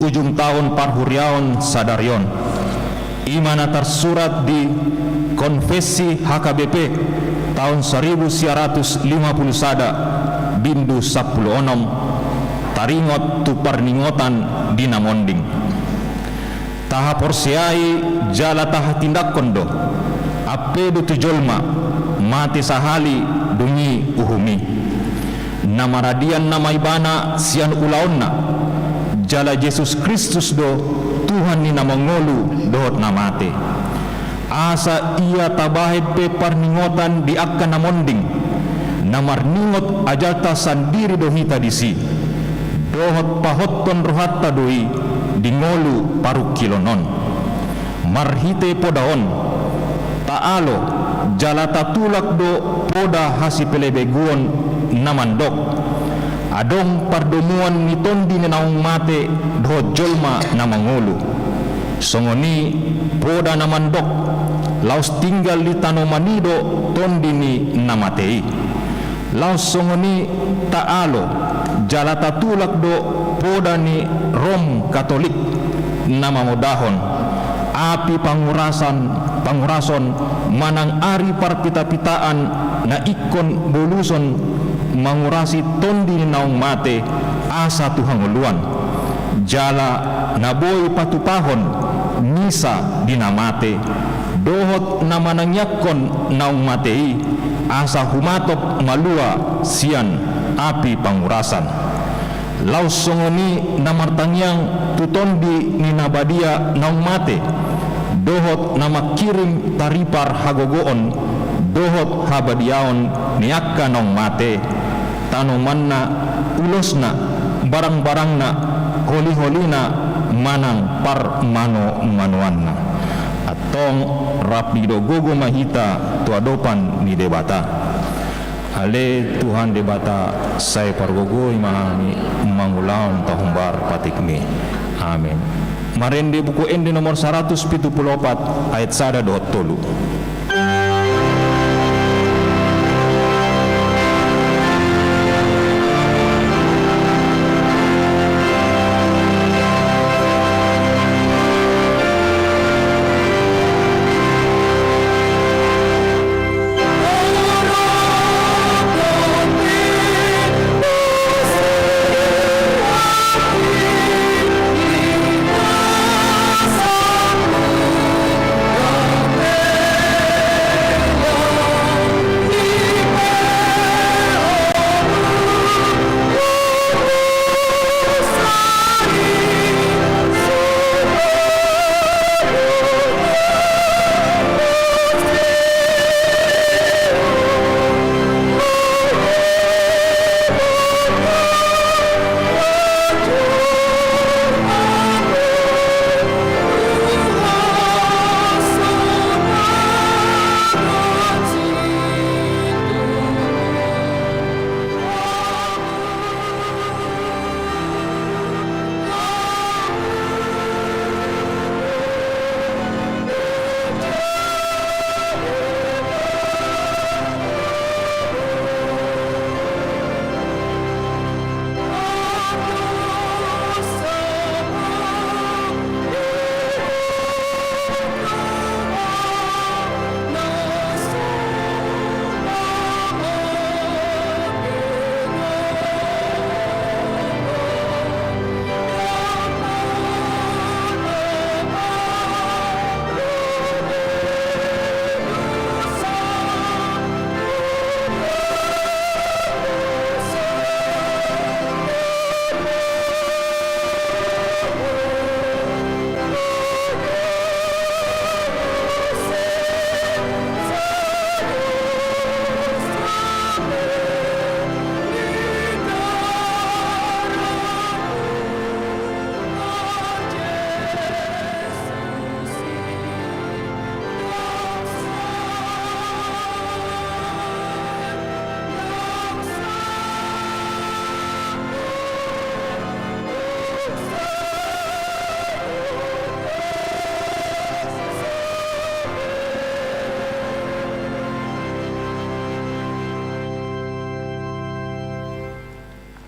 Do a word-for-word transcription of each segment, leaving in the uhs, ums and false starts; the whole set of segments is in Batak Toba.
ujung taon parhuriaon sadari on. I ma na tarsurat di Konfessi H K B P taon saribu sia ratus lima pulu sada, bindu sampulu onom, taringot tu parningotan di na monding. Tahaporseai jala tahatindanghon do, ampe do tu jolma, mate sahali dung i uhum i. Na maradian nama ibana sian ulaonna, jala Jesus Kristus do Tuhan ni na mangolu dohot na mate. Asa ia tabahen pe parningotan di angka na monding, na marningot ajalta sandiri do hita disi, dohot pahothon rohanta do i di ngolu parungkilon on. Marhite poda on, taalo, jala tatulak do poda hasipelebeguon na mandok: Adong pardomuan ni tondi ni naung mate dohot jolma na mangolu. Songon i poda na mandok: Laos tinggal di tanoman i do tondi ni na mate i. Laos songon i taalo, jala tatulak do poda ni Rom Katolik na mamodahon: Api pangurasan, pangurason manang ari parpitapitaan na ingkon boluson mangurasi tondi ni naung mate asa tu hangoluan. Jala na boi patupahon misa di na mate, dohot na manangiangkon naung mate i, asa humatop malua sian api pangurasan. Laos songon i na martangiang tu tondi ni na badia naung mate, dohot na mangkirim taripar hagogoon dohot habadiaon ni angka naung mate, tanomanna, ulosna, barangbarangna, holiholina, manang parmanomanoanna. Antong rap didok gogo ma hita tu adopan ni Debata. Ale Tuhan Debata, sai pargogoi ma hami mangulahon tahumbar patikMi. Amen. Marende Buku Ende nomor saratus pitu pulu opat, ayat sada dohot tolu.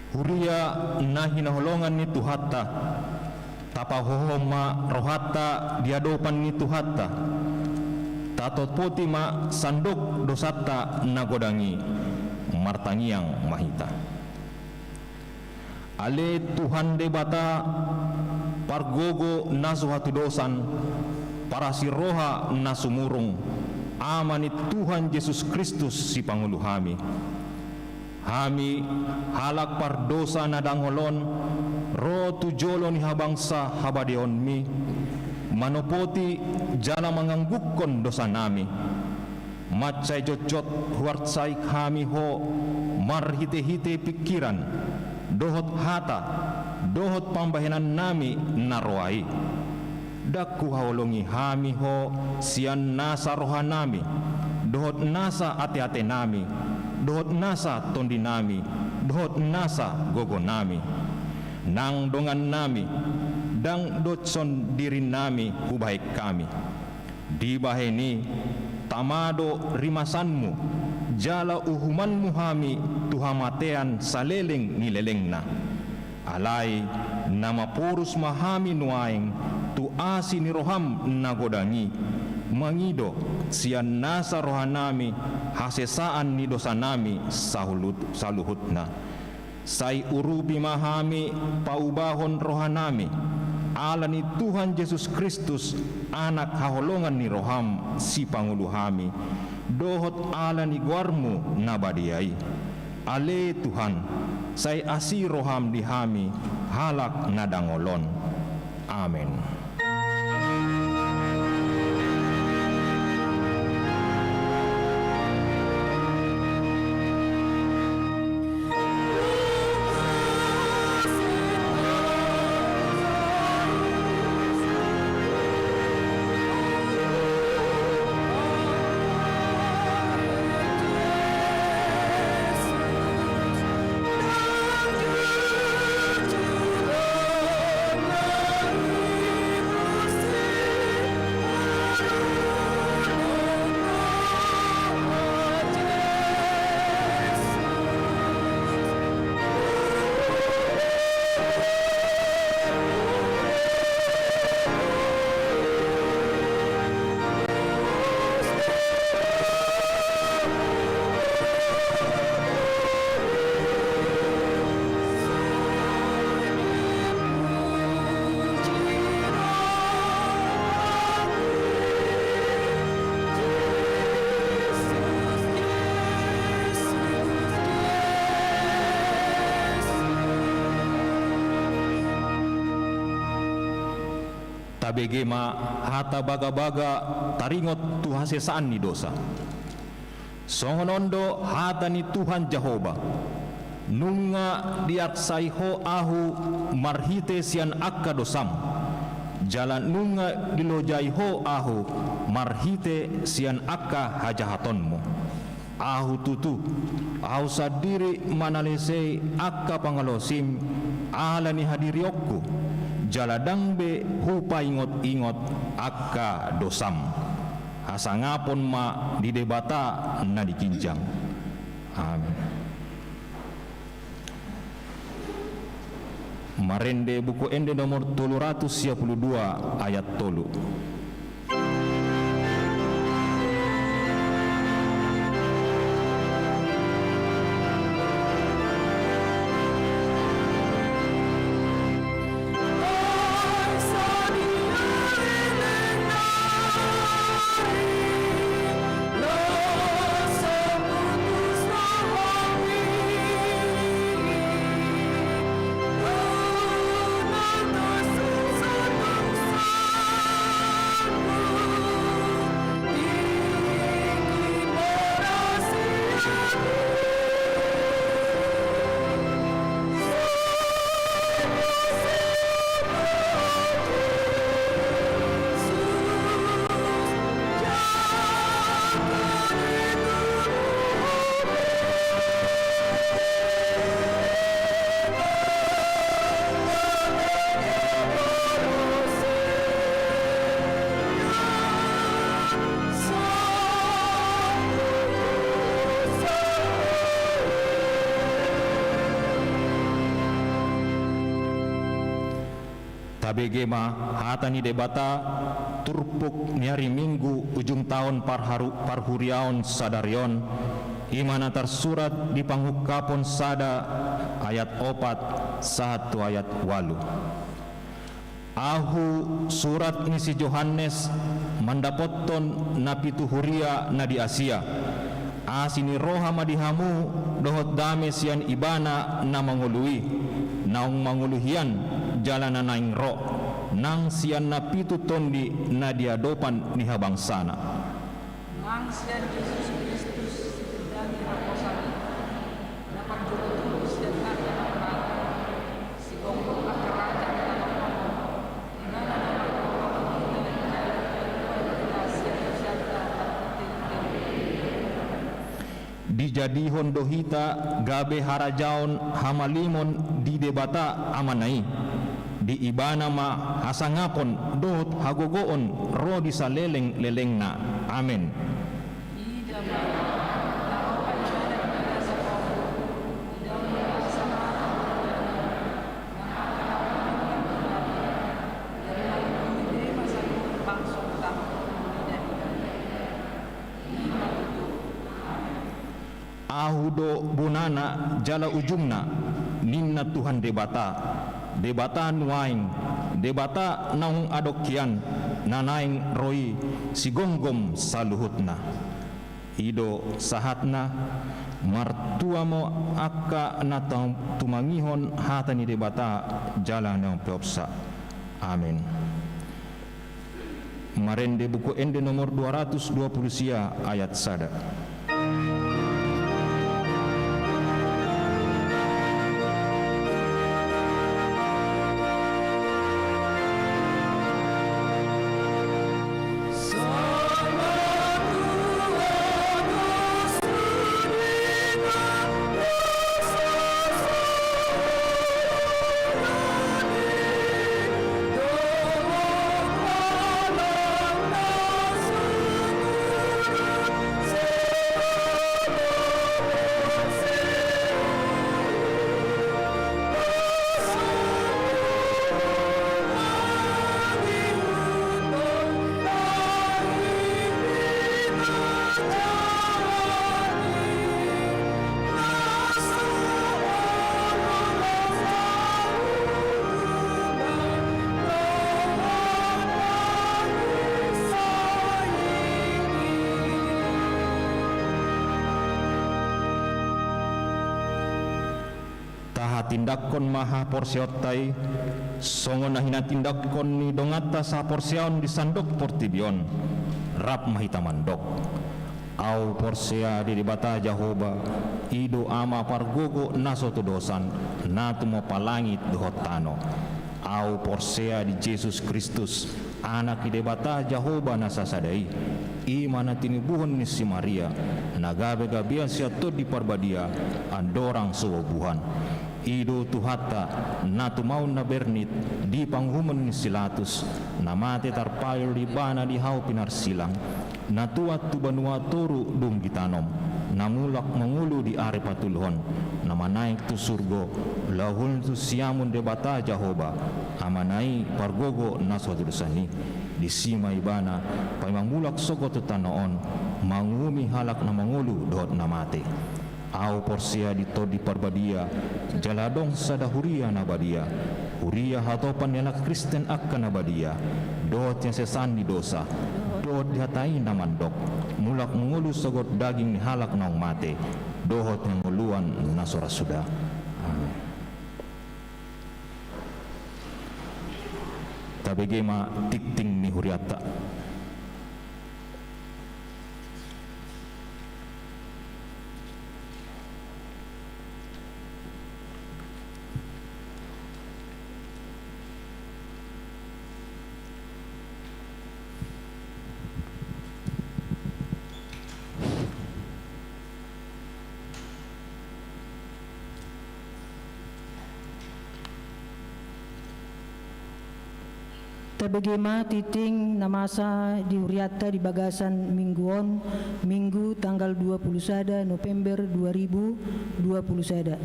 Huria na hinaholongan ni Tuhanta, Tapahohom ma rohanta di adopan ni Tuhanta. Tatopoti ma sandok dosanta na godang i. Martangiang ma hita. Ale Tuhan Debata, pargogo na so hatudosan, parasi roha na sumurung, Ama ni Tuhan Jesus Kristus, Sipangolu hami. Hami, halak pardosa na dangol on, ro tu jolo ni habangsa habadeonmi, manopoti jala manganggukkon dosanami. Mansai jotjot huarsai hami Ho, marhitehite pingkiran, dohot hata, dohot pambahenannami na roa i. Ndang huhaholongi hami Ho sian nasa rohanami, dohot nasa ateatenami, dohot nasa tondinami, dohot nasa gogonami. Nang dongannami, ndang doshon dirinami hubahen hami. Dibahen i, tama do rimasanmu, jala uhumanmu hami tu hamatean saleleng ni lelengna. Alai, na maporus ma hami nuaeng tu asi ni roham na godang i, mangido sian nasa rohanami hasesaan ni dosanami sahulut-, saluhutna. Sai urupi ma hami paubahon rohanami, ala ni Tuhan Jesus Kristus, Anak haholongan ni roham, Sipangolu hami, dohot ala ni goarmu na badia i. Ale Tuhan, sai asi roham di hami, halak na dangol on. Amen. Tabege ma hata bagabaga taringot tu hasesaan ni dosa. Songon on do hata ni Tuhan Jahowa: Nunga diarsai ho ahu marhite sian angka dosam, jala nunga dilojai ho ahu marhite sian angka hajahatonmu. Ahu tutu, ahu sandiri manalesei angka pangalaosim ala ni hadirionku, jala ndang be hupaingotingot angka dosam. Hasangapon ma di Debata na di ginjang. Amen. Marende Buku Ende nomor tolu ratus sia pulu dua, ayat tolu. Tabege ma hata ni Debata, turpuk ni ari Minggu ujung taon parharu-, parhuriaon sadari on, i ma na tarsurat di Pangungkapon sada ayat opat sahat tu ayat ualu. Ahu, surat ni si Johannes, mandapothon na pitu huria na di Asia. Asi ni roha ma di hamu dohot dame sian Ibana na mangolu i, naung mangolu hian jala na naeng ro, nang sian na pitu tondi na di adopan ni habangsana. Nang sian Jesus Kristus, si Dame haposan i, na parjolo tubu sian angka na mate, sigomgom angka raja na tano on, Ibana na manggohi hita, na manggohi hita sian dosanta. Dijadihon do hita gabe harajaon hamalimon di Debata Amana i. Di Ibana ma hasangapon dohot hagogoon ro di saleleng-lelengna. Amen. Ahu do bonana jala ujungna, ninna Tuhan Debata, Debata nuaeng, Debata naung adong hian, na naeng ro i, sigomgom saluhutna. I do sahatna. Martua ma angka na tumangihon hata ni Debata jala na umpeopsa. Amen. Marende Buku Ende nomor dua ratus dua puluh sia, ayat sada. Tahatindanghon ma haporseaonta i, songon na hinatindanghon ni donganta sahaporseaon di sandok portibi on. Rap ma hita mandok. Ahu porsea di Debata Jahowa, i do Ama pargogo na so tudosan, na tumompa langit dohot tano. Ahu porsea di Jesus Kristus, Anak ni Debata Jahowa na sasada i, i ma na tinubuhon ni si Maria, na gabe gabean sian Tondi Parbadia, andorang so bubuhan. I do Tuhanta, na tumaon na bernit, di panguhumon ni si Latus, na mate tarpalio Ibana di hau pinarsilang, na tuat tu banua toru dung ditanom, na mulak mangolu di ari patoluhon, na manaek tu surgo, laho tu siamun Debata Jahowa, Amana i pargogo na so tudosan i. Disi ma Ibana, paima mulak sogot tu tano on, manguhumi halak na mangolu dohot na mate. Ahu porsea di Tondi Parbadia, jala adong sada huria na badia, huria hatopan ni halak Kristen angka na badia, dohot hinasesean ni dosa, dohot di hata i na mandok, mulak mangolu sogot daging ni halak naung mate, dohot hangoluan na so ra suda. Amen. Tabege ma tingting ni hurianta. Tabege ma tingting na masa di hurianta di bagasan minggu on, Minggu tanggal dua puluh sada November dua ribu dua puluh sada.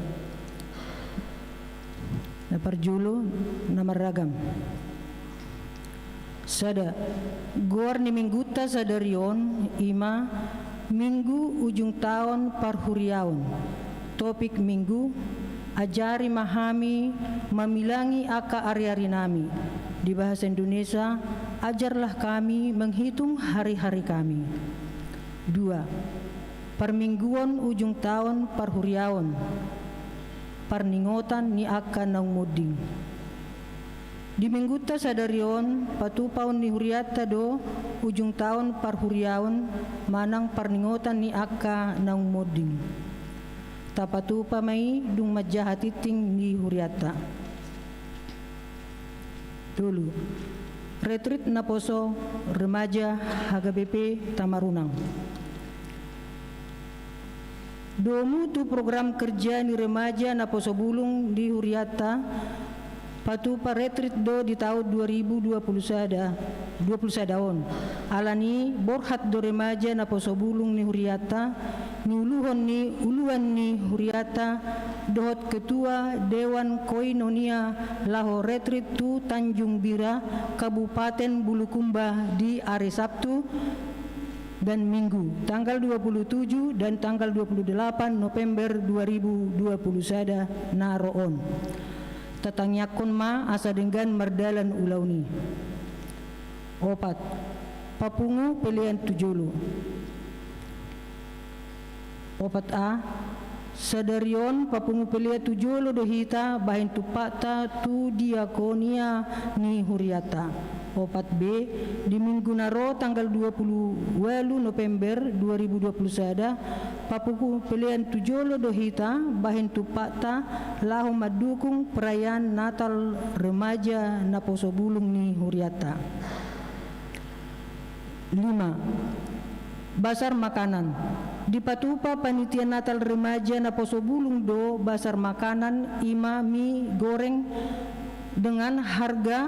Na parjolo, na marragam. Sada. Goar ni minggunta sadari on i ma Minggu Ujung Taon Parhuriaon. Topik minggu: Ajari ma hami mamilangi angka ari-arinami. Di bahasa Indonesia: Ajarlah kami menghitung hari-hari kami. Dua. Parmingguon Ujung Taon Parhuriaon. Parningotan ni angka naung monding. Di minggunta sadari on, patupaon ni hurianta do Ujung Taon Parhuriaon manang parningotan ni angka naung monding. Tapatupa ma i dung manjaha tingting ni hurianta. Tolu. Retrit Naposo Remaja H K B P Tamarunang. Domu tu program kerja ni remaja naposo bulung di hurianta, patupa retrit do di taon dua ribu dua puluh sada, dua puluh sada on. Alani borhat do remaja naposo bulung ni hurianta, niuluhon ni uluan ni hurianta dohot ketua Dewan Koinonia laho retrit tu Tanjung Bira, Kabupaten Bulukumba, di ari Sabtu dan Minggu, tanggal dua puluh tujuh dan tanggal dua puluh delapan November dua ribu dua puluh sada na ro on. Tatangiangkon ma asa denggan mardalan ulaon i. Opat. Papungu pelean tu jolo. Opat A. Sadari on papungu pelean tu jolo do hita bahen tumpakta tu diakonia ni hurianta. Opat B. Di minggu na ro tanggal dua puluh ualu November dua ribu dua puluh sada, papungu pelean tu jolo do hita bahen tumpakta laho mandukung perayaan Natal remaja naposo bulung ni hurianta. Lima. Bazar makanan. Dipatupa panitia Natal remaja naposo bulung do bazar makanan, i ma mi goreng dengan harga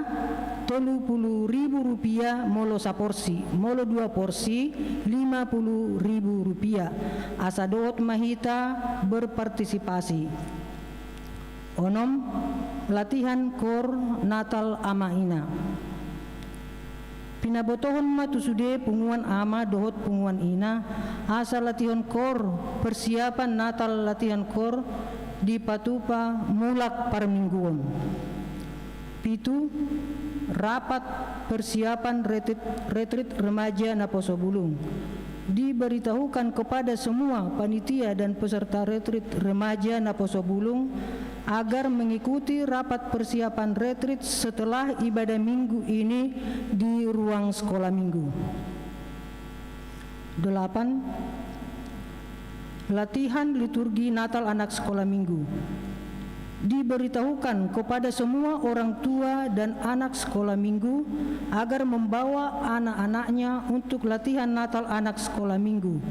tolu puluh ribu rupiah molo saporsi, molo dua porsi lima puluh ribu rupiah. Asa dohot ma hita berpartisipasi. Onom. Latihan kor Natal Ama Ina. Pinabotohon ma tu sude punguan ama dohot punguan ina asa latihon kor, persiapan Natal latihan kor dipatupa mulak parmingguon. Pitu. Rapat persiapan retrit, retrit remaja naposo bulung. Diberitahukan kepada semua panitia dan peserta retrit remaja naposo bulung agar mengikuti rapat persiapan retrit setelah ibadah minggu ini di ruang sekolah minggu. Delapan. Latihan liturgi Natal anak sekolah minggu. Diberitahukan kepada semua orang tua dan anak sekolah minggu agar membawa anak-anaknya untuk latihan Natal anak sekolah minggu.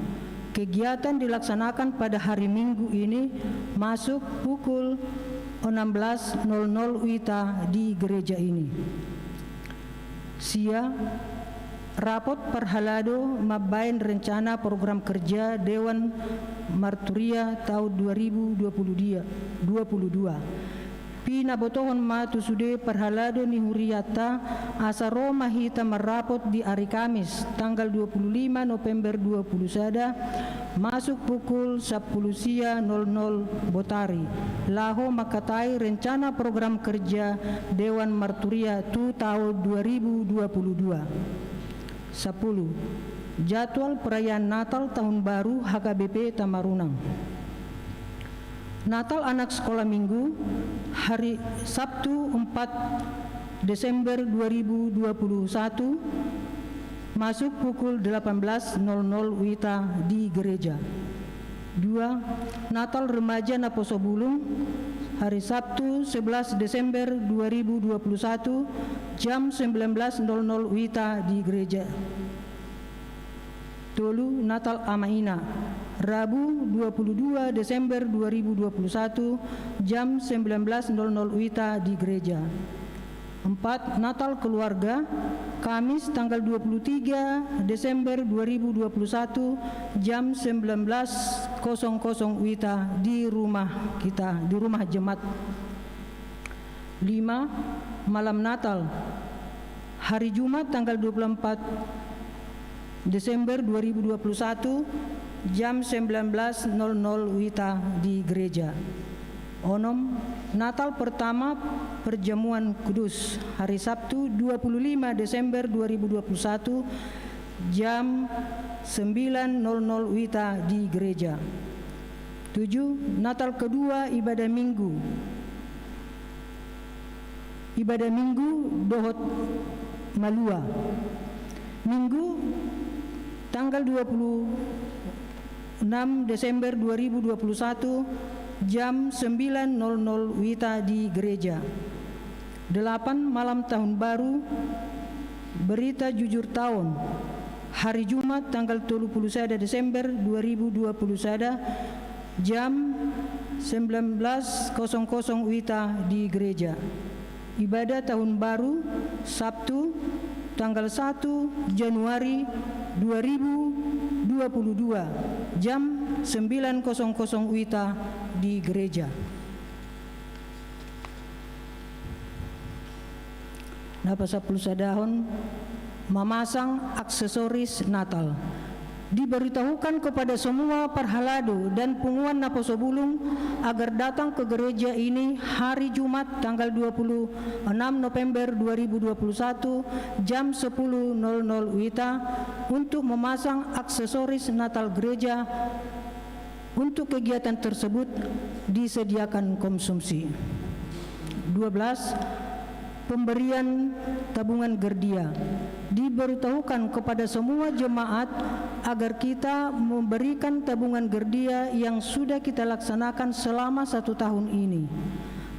Kegiatan dilaksanakan pada hari Minggu ini masuk pukul enam belas nol nol wita di gereja ini. Sia. Rapot parhalado mambaen rencana program kerja Dewan Marturia taon dua ribu dua puluh dua, dua puluh dua. Pinabotohon ma tu sude parhalado ni hurianta asa ro ma hita marrapot di ari Kamis tanggal dua puluh lima November dua puluh sada, masuk pukul sampulu sia nol nol botari, laho mangkatai rencana program kerja Dewan Marturia tu taon dua ribu dua puluh dua. Sampulu. Jadwal perayaan Natal Tahun Baru H K B P Tamarunang. Natal anak sekolah minggu, hari Sabtu empat Desember dua ribu dua puluh satu, masuk pukul delapan belas nol nol wita di gereja. Dua. Natal remaja naposo bulung, hari Sabtu sebelas Desember dua ribu dua puluh satu, jam sembilan belas nol nol wita di gereja. Tolu. Natal Ama Ina, Rabu dua puluh dua Desember dua ribu dua puluh satu, jam sembilan belas nol nol wita di gereja. Empat. Natal keluarga, Kamis tanggal dua puluh tiga Desember dua ribu dua puluh satu, jam sembilan belas kosong kosong wita di rumah kita, di rumah jemaat. Lima. Malam Natal, Hari Jumat tanggal dua puluh empat Desember dua ribu dua puluh satu, jam sembilan belas nol nol WITA di gereja. Onom, Natal pertama, perjamuan kudus, hari Sabtu dua puluh lima Desember dua ribu dua puluh satu, jam sembilan nol nol WITA di gereja. Tujuh, Natal kedua, ibadah Minggu. Ibadah Minggu dohot malua. Minggu tanggal dua puluh enam Desember dua ribu dua puluh satu, jam sembilan nol nol WITA di gereja. Delapan, malam tahun baru, berita jujur taon. Hari Jumat tanggal tolu puluh sada Desember dua ribu dua puluh sada, jam sembilan belas kosong kosong WITA di gereja. Ibadah tahun baru, Sabtu tanggal satu Januari dua ribu dua puluh dua, jam sembilan kosong kosong WITA di gereja. Na pasampulu sadahon, memasang aksesoris Natal. Diberitahukan kepada semua parhalado dan punguan naposo bulung agar datang ke gereja ini hari Jumat tanggal dua puluh enam November dua ribu dua puluh satu, jam sepuluh nol nol WITA, untuk memasang aksesoris Natal gereja. Untuk kegiatan tersebut disediakan konsumsi. Dua belas, pemberian tabungan gerdia. Diberitahukan kepada semua jemaat agar kita memberikan tabungan gerdia yang sudah kita laksanakan selama satu tahun ini.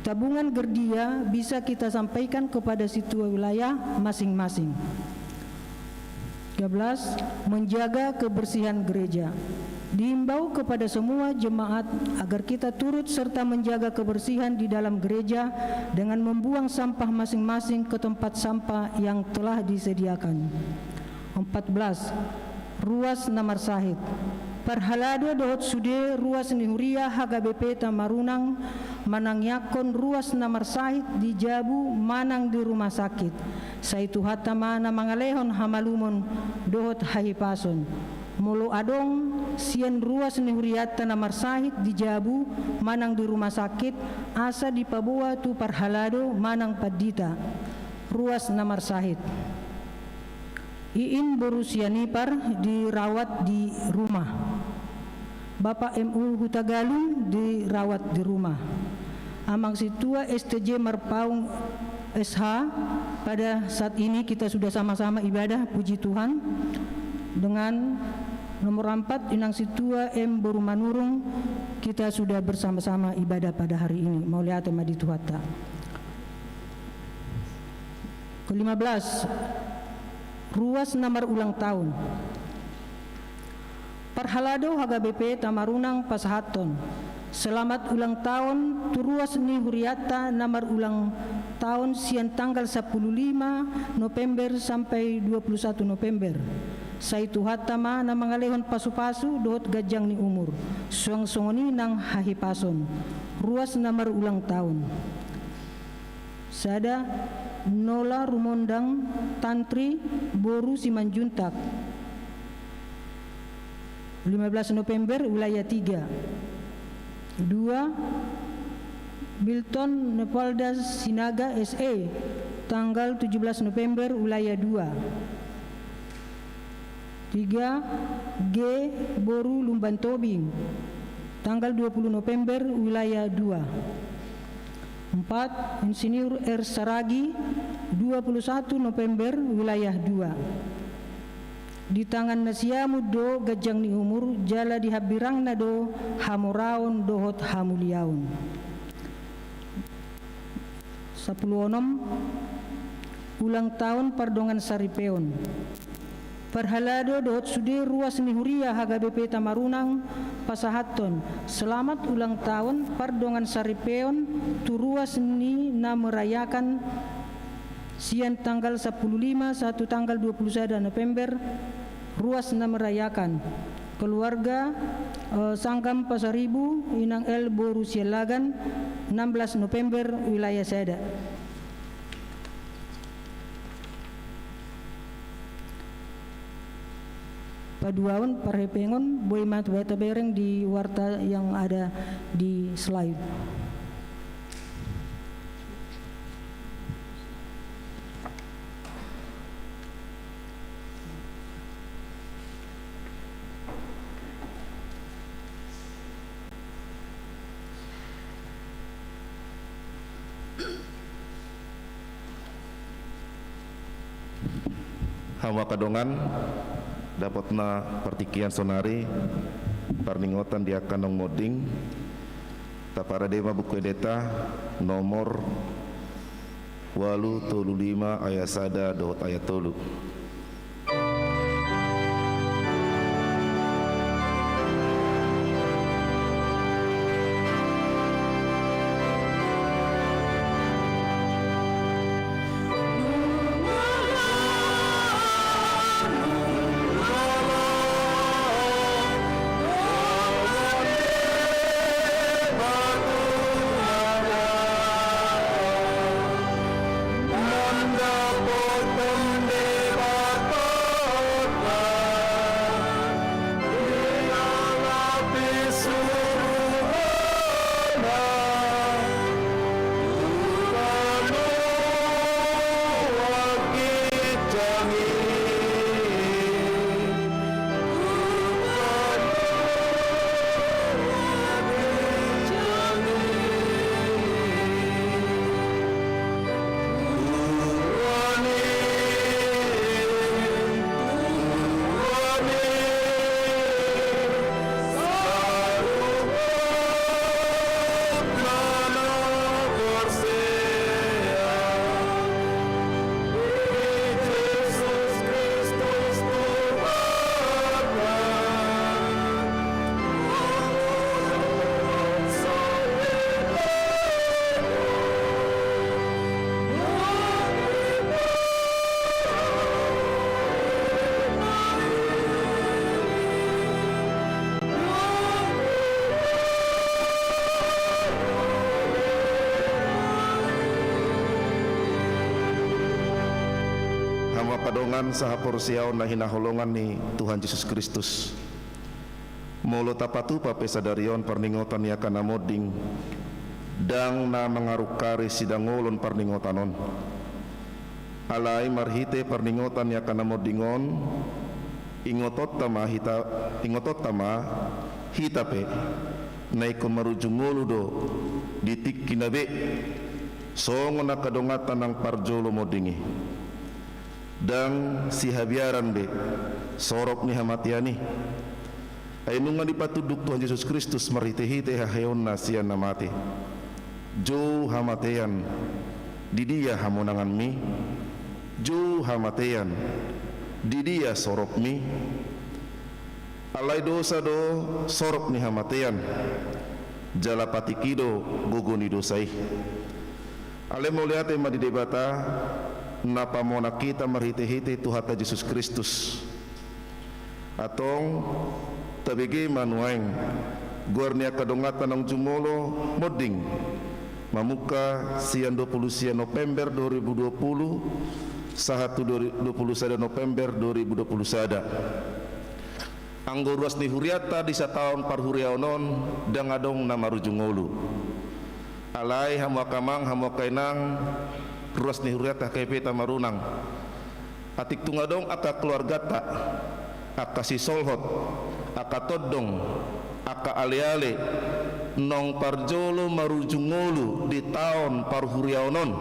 Tabungan gerdia bisa kita sampaikan kepada sintua wilayah masing-masing. Tiga belas, menjaga kebersihan gereja. Diimbau kepada semua jemaat agar kita turut serta menjaga kebersihan di dalam gereja dengan membuang sampah masing-masing ke tempat sampah yang telah disediakan. Empat belas, ruas na marsahit. Parhalado dohot sude ruas ni huria H K B P Tamarunang manangiangkon ruas na marsahit di jabu manang di rumah sakit. Sai Tuhanta ma na mangalehon hamalumon dohot hahipason. Molo adong sian ruas ni hurianta na marsahit di jabu manang di rumah sakit, asa dipaboa tu parhalado manang pandita. Ruas na marsahit. Iin boru Sianipar dirawat di rumah. Bapak M U Hutagalung dirawat di rumah. Amang Sintua S T J Marpaung S H, pada saat ini kita sudah sama-sama ibadah, puji Tuhan. Dengan nomor empat, Inang Sintua M Boru Manurung, kita sudah bersama-sama ibadah pada hari ini. Mauliate ma di Tuhanta. Kelima belas, ruas na marulang tahun. Parhalado H K B P Tamarunang pasahathon selamat ulang tahun tu ruas ni hurianta na marulang tahun sian tanggal sampulu lima November sampai dua puluh satu November. Sai Tuhanta ma na mangalehon pasu-pasu dohot ganjang ni umur, suang songon i nang hahipason. Ruas na marulang tahun. Sada, Nola Rumondang, Tantri, boru Simanjuntak, lima belas November, wilayah tiga. Dua, Bilton Nepalda Sinaga, S E, tanggal tujuh belas November, wilayah dua. Tiga, G boru Lumban Tobing, tanggal dua puluh November, wilayah dua. Empat, Insinyur R Saragi, dua puluh satu November, wilayah dua. Di tangan na siamun do ganjang ni umur, jala di hambirangna do hamoraon dohot hamuliaon. Sampulu onom, ulang tahun pardongan saripeon. Parhalado dohot sude ruas ni huria H K B P Tamarunang pasahathon selamat ulang tahun pardongan saripeon tu ruas ni na merayakan sian tanggal sampulu lima sahat tu tanggal dua puluh sada November, ruas na merayakan. Keluarga, eh, Sanggam Pasaribu, Inang L boru Siallagan, enam belas November, wilayah sada. Dua on parhepengon, boi ma tabereng di warta yang ada di slide. Hamu angka dongan, dapot na partingkian sonari parningotan di angka naung monding. Taparade ma Buku Endeta nomor ualu tolu lima ayat sada dohot ayat tolu. Hamu angka dongan sahaporseaon na hinaholongan ni Tuhan Jesus Kristus. Molo tapatupa pe sadari on parningotan ni angka na monding, ndang na mangarungkari sidangolon parningotan on. Alai marhite parningotan ni angka na monding on, ingotonta ma hita, ingotonta ma hita pe, na ingkon marujung ngolu do di tingki na be, songon angka donganta naung parjolo monding i. Ndang sihabiaran be sorop ni hamatean i. Ai nunga dipatunduk Tuhan Jesus Kristus marhitehite haheonna sian na mate. Jou hamatean, di dia hamonanganmi? Jou hamatean, di dia soropmi? Alai dosa do sorop ni hamatean, jala patik i do gogo ni dosa i. Alai mauliate ma di Debata, na pamonang hita marhitehite Tuhanta Jesus Kristus. Antong, tabege ma nuaeng goar ni angka donganta naung jumolo monding, mamungka sian dua pulu sia November dua ribu dua pulu, sahat tu dua ri-, dua pulu sada November dua ribu dua pulu sada. Anggo ruas ni hurianta di sataon parhuriaon on, ndang adong na marujung ngolu. Alai hamu angka amang, hamu angka inang, ruas ni hurianta hape tamarunang. Atik tung adong angka keluarganta, angka sisolhot, angka tondong, angka aleale, naung parjolo marujung ngolu di taon parhuriaon on.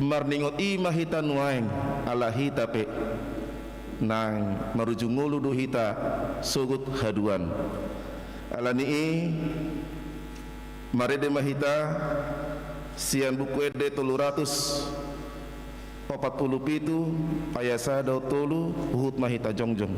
Marningot i ma hita nuaeng, ala hita pe naeng marujung ngolu do hita sogot haduan. Ala ni i, marende ma hita sian Buku Ende tolu ratus opat pulu pitu, ayat sada dohot tolu, huhut ma hita jongjong.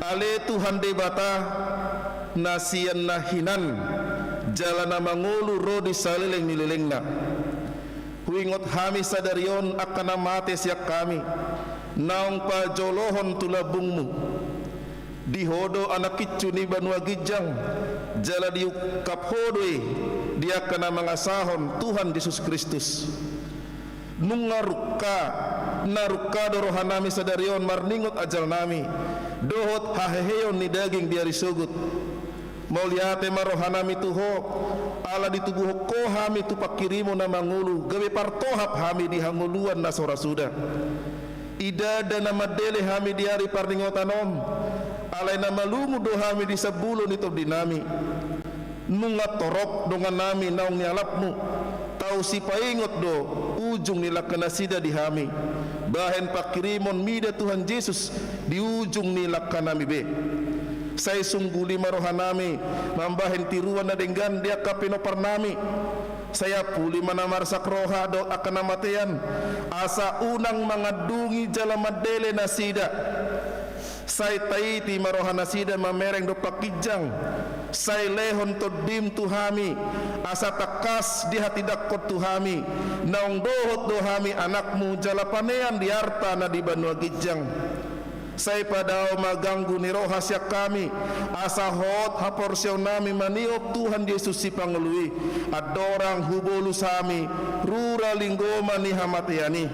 Ale Tuhan Debata, na sian na hinan jala na mangolu ro di saleleng ni lelengna. Huingot hami sadari on angka na mate sian hami, naung pajolohon tu lambungmu. Di Ho do Anak Incu ni banua ginjang, jala diungkap Ho do i di angka na mangasahon Tuhan Jesus Kristus. Nunga rungka, na rungka do rohanami sadari on marningot ajalnami dohot haheheion ni daging di ari sogot. Mauliate ma rohanami tu Ho, ala ditubuhon Ho hami tu pangkirimon na mangolu, gabe partohap hami di hangoluan na so ra suda. Idada na mandele hami di ari parningotan on, alai na malungun do hami di sambulo ni tondinami. Nunga torop dongannami naung nialapmu, tau sipaingot do ujung ni langka nasida di hami, bahen pangkirimon mida Tuhan Jesus di ujung ni langkanami be. Sai sungguli ma rohanami mambahen tiruan na denggan di angka pinomparnami. Sai ampuli ma na marsak roha dohot angka na matean, asa unang mangandungi jala mandele nasida. Sai taiti ma rohanasida mamereng dompak ginjang. Sai lehon tondim tu hami, asa tangkas dihatindangkon tu hami, naung dohot do hami anakmu jala panean di arta na di banua ginjang. Sai padao ma ganggu ni roha sian hami, asa hot haporseaonnami maniop Tuhan Jesus Sipangolu i, andorang hubolus hami rura linggoman ni hamatean i.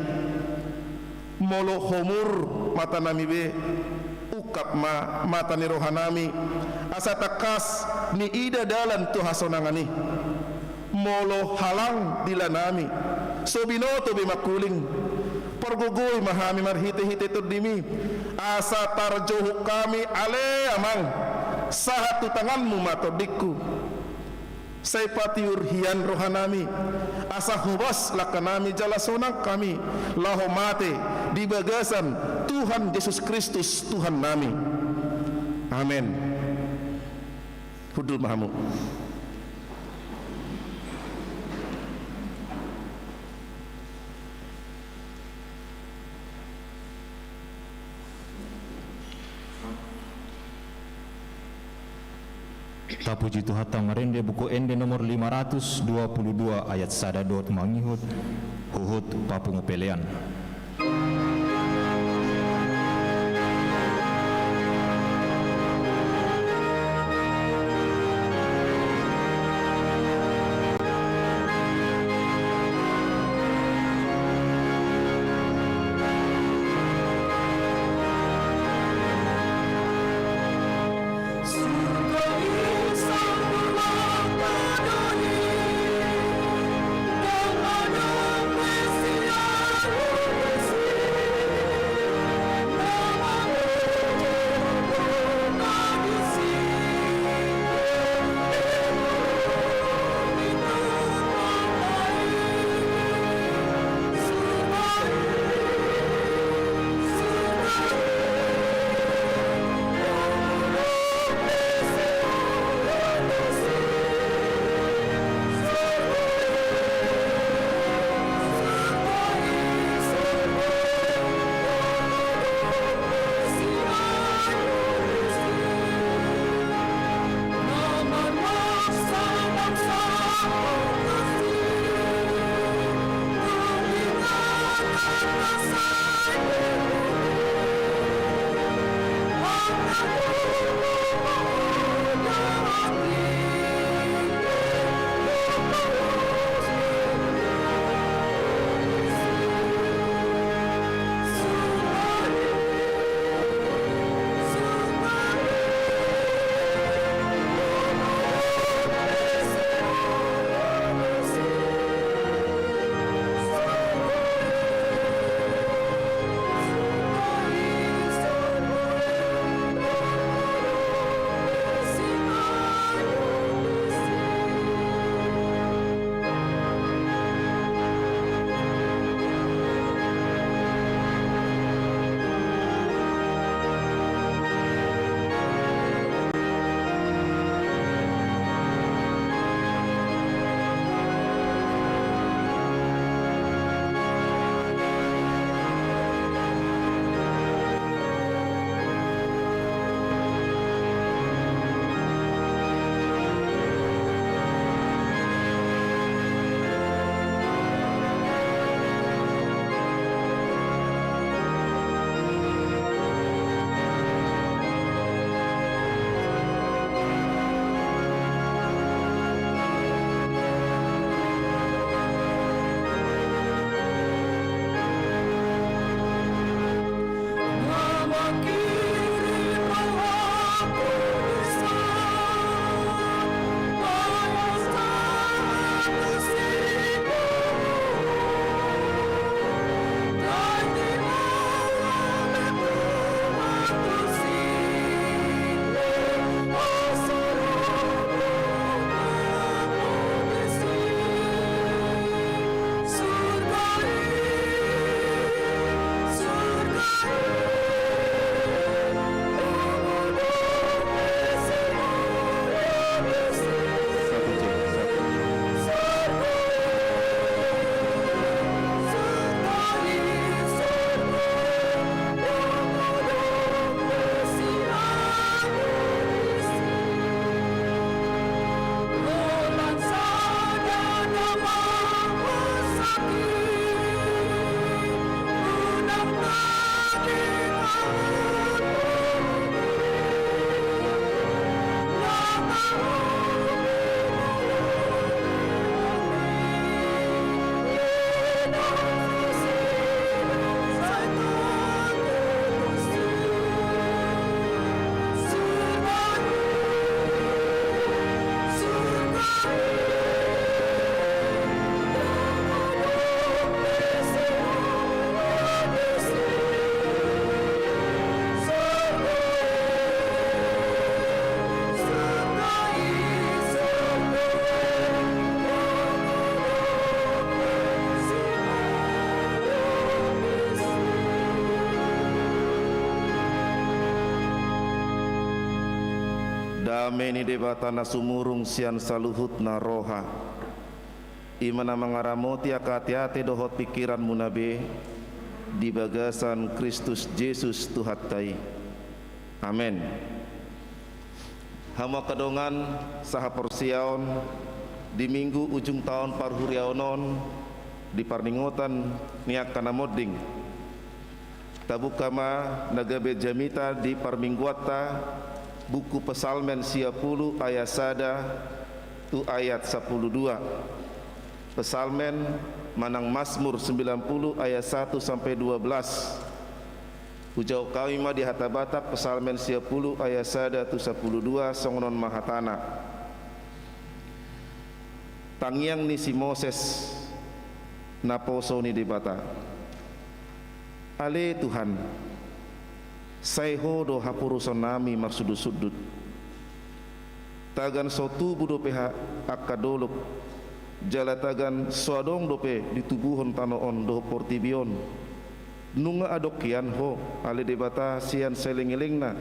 Molo homur matanami be, ungkap ma mata ni rohanami, asa tangkas niida dalan tu hasonangan i. Molo halang dilanami, so binoto be mangkuling, pargogoi ma hami marhitehite tondimi, asa tarjohuk hami ale Amang, sahat tu tanganmu ma tondingku. Sai patiur hian rohanami, asa hobas langkanami jala sonang hami laho mate di bagasan Tuhan Jesus Kristus Tuhannami. Amen. Hundul ma hamu. Tapuji Tuhanta marende, Buku Ende nomor lima ratus dua puluh dua, ayat sada dohot mangihut, huhut papungu pelean. Dame ni Debata na sumurung sian saluhutna roha, i ma na mangaramoti angka ateate dohot pingkiranmuna be di bagasan Kristus Jesus Tuhanta i. Amen. Hamu angka dongan sahaporseaon, di Minggu ujung taon parhuriaon on, di parningotan ni angka na monding, tabuka ma na gabe jamita di parmingguanta, buku Psalmen sia pulu ayat sada tu ayat sampulu dua. Psalmen manang Mazmur sembilan puluh ayat satu sampai dua belas. Hujawab hami ma di hata Batak, Psalmen sia pulu ayat sada tu sampulu dua, songon on ma hatana. Tangiang ni si Moses, naposo ni Debata. Ale Tuhan, sai Ho do haporusannami marsundutsundut. Tagan so tubu dope ha-, angka dolok, jala tagan so adong dope ditubuhon tano on dohot portibi on. Nunga adong hian Ho, ale Debata, sian saleleng-lelengna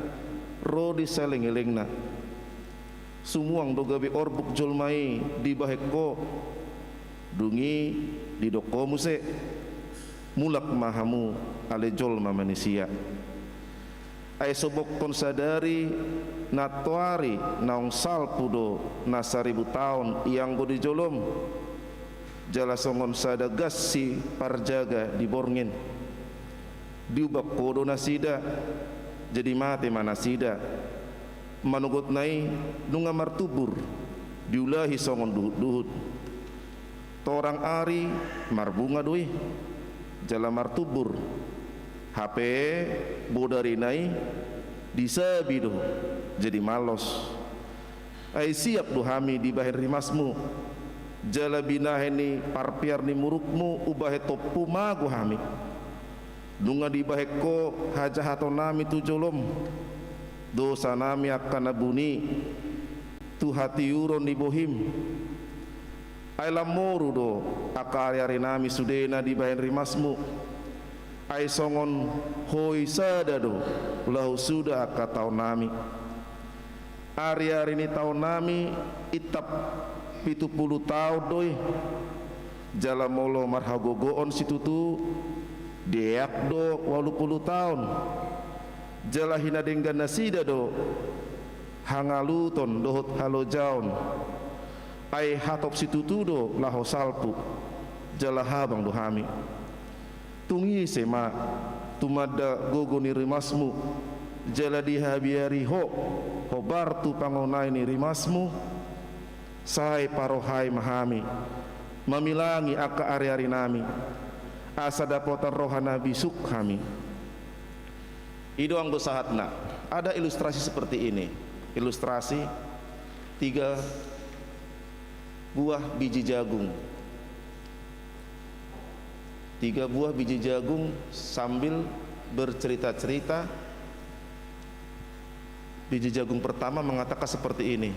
ro di saleleng-lelengna. Sumuang do gabe orbuk jolma i dibahen Ho, dung i didok Ho muse: Mulak ma hamu, ale jolma manisia. Ai so bongkon sadari nantoari naung salpu do na saribu taon ianggo di jolom, jala songon sada gansi parjaga di borngin. Diubak Ho do nasida, jadi mate ma nasida. Manogotna i nunga martumbur, diulahi songon duhut-duhut. Torang ari marbunga do i, jala martumbur. Hape bodarina i disabi do, jadi mallos. Ai siap do hami dibahen rimasmu, jala binahen ni parpear ni murukmu umbahen tompu mago hami. Nunga dibahen Ho hajahatonnami tu jolom, dosanami angka na buni tu hatiuron ni bohim. Ai lam moru do angka ari-arinami sudena dibahen rimasmu. Ai songon hoi sada do laho suda angka taonnami. Ari-ari ni taonnami intap pitu pulu taon do i. Jala molo marhagogoon situtu, deak do ualu pulu taon. Jala hinadenggan nasida do hangaluton dohot halojaon. Ai hatop situtu do laho salpu, jala habang do hami. Tung ise ma tumanda gogo ni rimasmu, jala dihabiari Ho hombar tu pangonai ni rimasmu? Sai parohai ma hami mamilangi angka ari-arinami, asa dapotan roha na bisuk hami. I do anggo sahatna. Ada ilustrasi seperti ini. Ilustrasi tiga buah biji jagung. Tiga buah biji jagung sambil bercerita-cerita. Biji jagung pertama mengatakan seperti ini,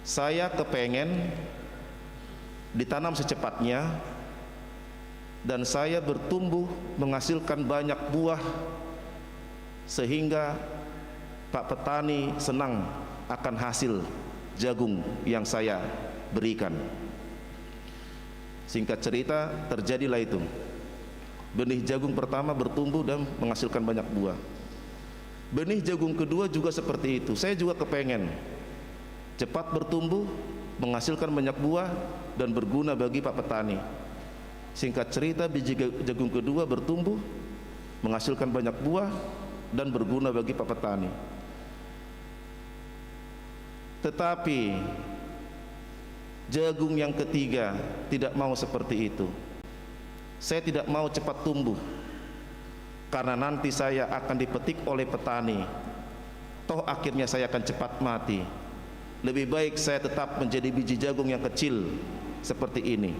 "Saya kepengen ditanam secepatnya, dan saya bertumbuh menghasilkan banyak buah, sehingga Pak Petani senang akan hasil jagung yang saya berikan." Singkat cerita, terjadilah itu. Benih jagung pertama bertumbuh dan menghasilkan banyak buah. Benih jagung kedua juga seperti itu. Saya juga kepengen cepat bertumbuh, menghasilkan banyak buah, dan berguna bagi Pak Petani. Singkat cerita, biji ga-, jagung kedua bertumbuh, menghasilkan banyak buah, dan berguna bagi Pak Petani. Tetapi, jagung yang ketiga tidak mau seperti itu. "Saya tidak mau cepat tumbuh, karena nanti saya akan dipetik oleh petani. Toh akhirnya saya akan cepat mati. Lebih baik saya tetap menjadi biji jagung yang kecil seperti ini."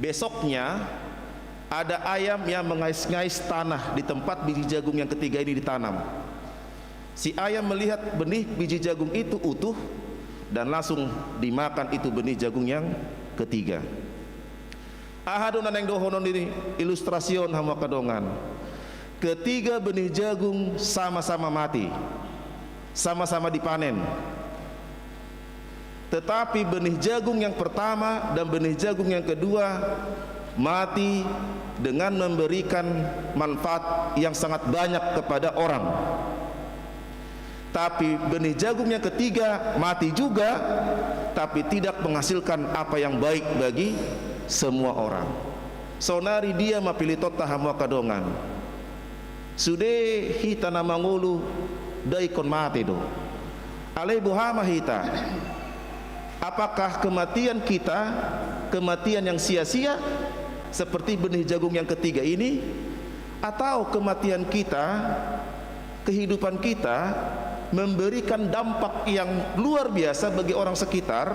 Besoknya, ada ayam yang mengais-ngais tanah di tempat biji jagung yang ketiga ini ditanam. Si ayam melihat benih biji jagung itu utuh dan langsung dimakan itu benih jagung yang ketiga. Aha do na naeng dohonon ni ilustrasi on, hamu angka dongan? Ketiga benih jagung sama-sama mati. sama-sama dipanen. Tetapi benih jagung yang pertama dan benih jagung yang kedua mati dengan memberikan manfaat yang sangat banyak kepada orang. Tapi benih jagung yang ketiga mati juga, tapi tidak menghasilkan apa yang baik bagi semua orang. Saonari dia ma piletonta, hamu angka dongan? Sude hita na mangolu, da ingkon mate do. Alai boha ma hita? Apakah kematian kita kematian yang sia-sia seperti benih jagung yang ketiga ini? Atau kematian kita, kehidupan kita memberikan dampak yang luar biasa bagi orang sekitar,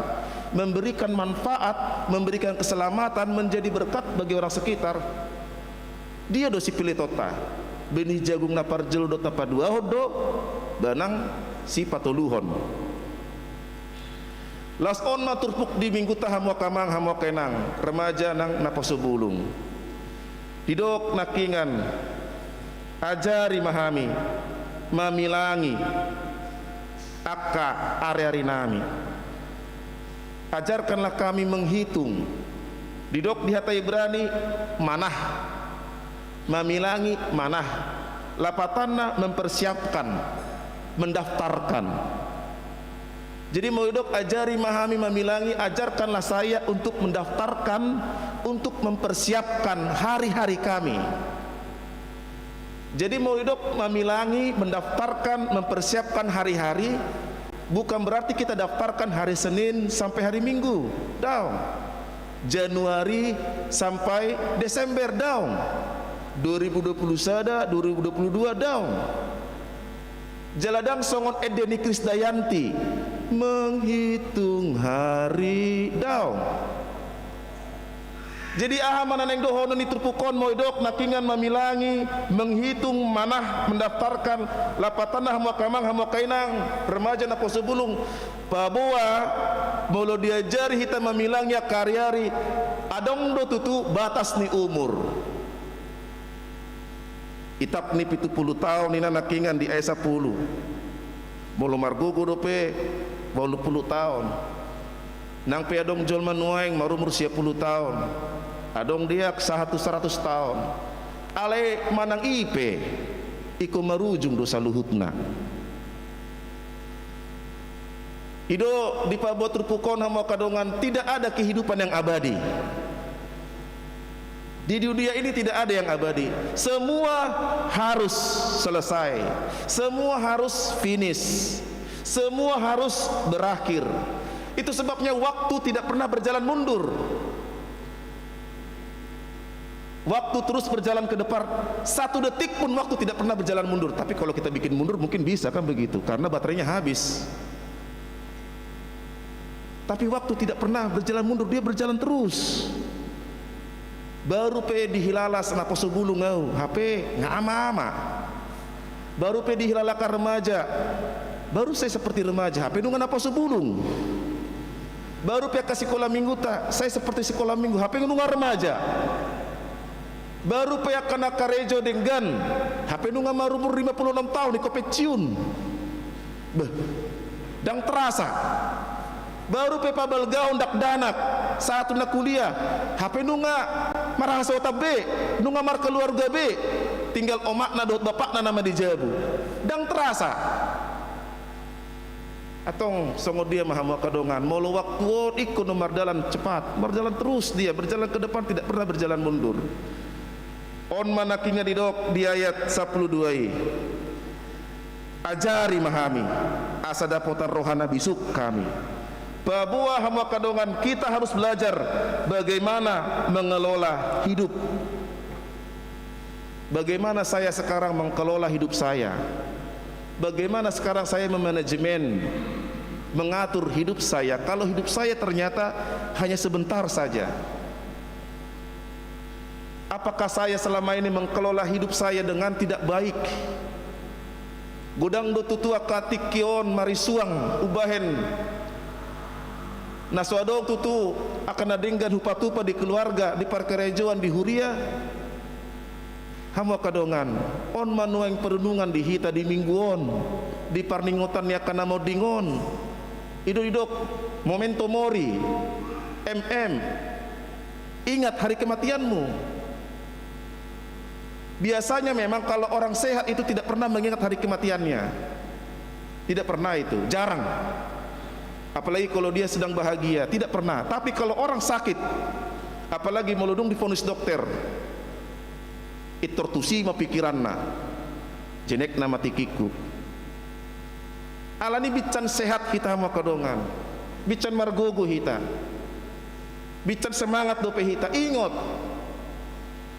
memberikan manfaat, memberikan keselamatan, menjadi berkat bagi orang sekitar? Dia do sipiletonta. Benih jagung na parjolo dohot na paduahon do, manang sipatoluhon. Laos on ma turpuk di minggunta, hamu angka amang, hamu angka inang, remaja nang naposo bulung. Didok nangkingan, ajari ma hami mamilangi angka ari-arinami. Ajarkanlah kami menghitung. Didok di hata Ibrani, manah. Mamilangi, manah. Lapatanna mempersiapkan, mendaftarkan. Jadi molo didok ajari ma hami mamilangi, ajarkanlah saya untuk mendaftarkan, untuk mempersiapkan hari-hari kami. Jadi molo didok mamilangi, mendaftarkan, mempersiapkan hari-hari, bukan berarti kita daftarkan hari Senin sampai hari Minggu. Daong. Januari sampai Desember, daong. Dua ribu dua puluh sada, dua ribu dua puluh dua, daong. Jala ndang songon ende ni Krisdayanti, menghitung hari, daong. Jadi aha ma na naeng dohonon ni turpuk on? Molo didok nangkingan mamilangi, menghitung, manah, mendaftarkan, lapatanna, hamu angka amang, hamu angka inang, remaja naposo bulung, paboa molo diajari hita mamilangi angka ari-ari, adong do tutu batas ni umur. Itap ni pitu pulu taon ninna nangkingan di ayat sampulu. Molo margogo dope, walu pulu taon. Nang pe adong jolma nuaeng marumur sia pulu taon, adong diak sahat tu saratus taon. Alai manang i pe, ingkon marujung do saluhutna. I do dipaboa turpuk on, hamu angka dongan, tidak ada kehidupan yang abadi. Di dunia ini tidak ada yang abadi. Semua harus selesai. Semua harus finish. Semua harus berakhir. Itu sebabnya waktu tidak pernah berjalan mundur. Waktu terus berjalan ke depan. Satu detik pun waktu tidak pernah berjalan mundur. Tapi kalau kita bikin mundur, mungkin bisa, kan begitu, karena baterainya habis. Tapi waktu tidak pernah berjalan mundur, dia berjalan terus. Baru pe dihilala naposo bulung au, hape nga ama-ama. Baru pe dihilalakan remaja, baru saya seperti remaja, hape nunga naposo bulung. Baru pe angka sikola mingguta, saya seperti sikola minggu, hape nunga remaja. Baru pe angka na karejo denggan, hape nunga marumur lima pulu onom taon, ingkon pensiun. Beh, ndang terasa. Baru pe pabalgaon dakdanak, sahat tu na kuliah, hape nunga marhasohotan be, nunga markeluarga be, tinggal omakna dohot bapakna nama di jabu. Ndang terasa. Antong songon dia ma hamu angka dongan, molo waktu on ingkon do mardalan cepat, mardalan terus dia, berjalan ke depan, tidak pernah berjalan mundur. On ma nangkingan didok di ayat sampulu dua i. Ajari ma hami, asa dapotan roha na bisuk hami. Paboa hamu angka dongan, kita harus belajar bagaimana mengelola hidup. Bagaimana saya sekarang mengelola hidup saya? Bagaimana sekarang saya memanajemen, mengatur hidup saya, kalau hidup saya ternyata hanya sebentar saja? Apakah saya selama ini mengelola hidup saya dengan tidak baik? Godang do tutu angka tingki on marisuang umbahen na so adong tutu angka na denggan hupatupa di keluarga, di parkarejoan, di huria. Hamu angka dongan, on ma nuaeng parunungan di hita di minggu on, di parningotan ni angka na monding on. I do didok, memento mori, M M, ingat hari kematianmu. Biasanya memang kalau orang sehat itu tidak pernah mengingat hari kematiannya. Tidak pernah itu, jarang. Apalagi kalau dia sedang bahagia, tidak pernah. Tapi kalau orang sakit, apalagi molo dung divonis dokter, intor tusi ma pikiranna, jenekna ma tingkingku. Alani binsan sehat hita hamu angka dongan, binsan margogo hita, binsan semangat dope hita. Ingot,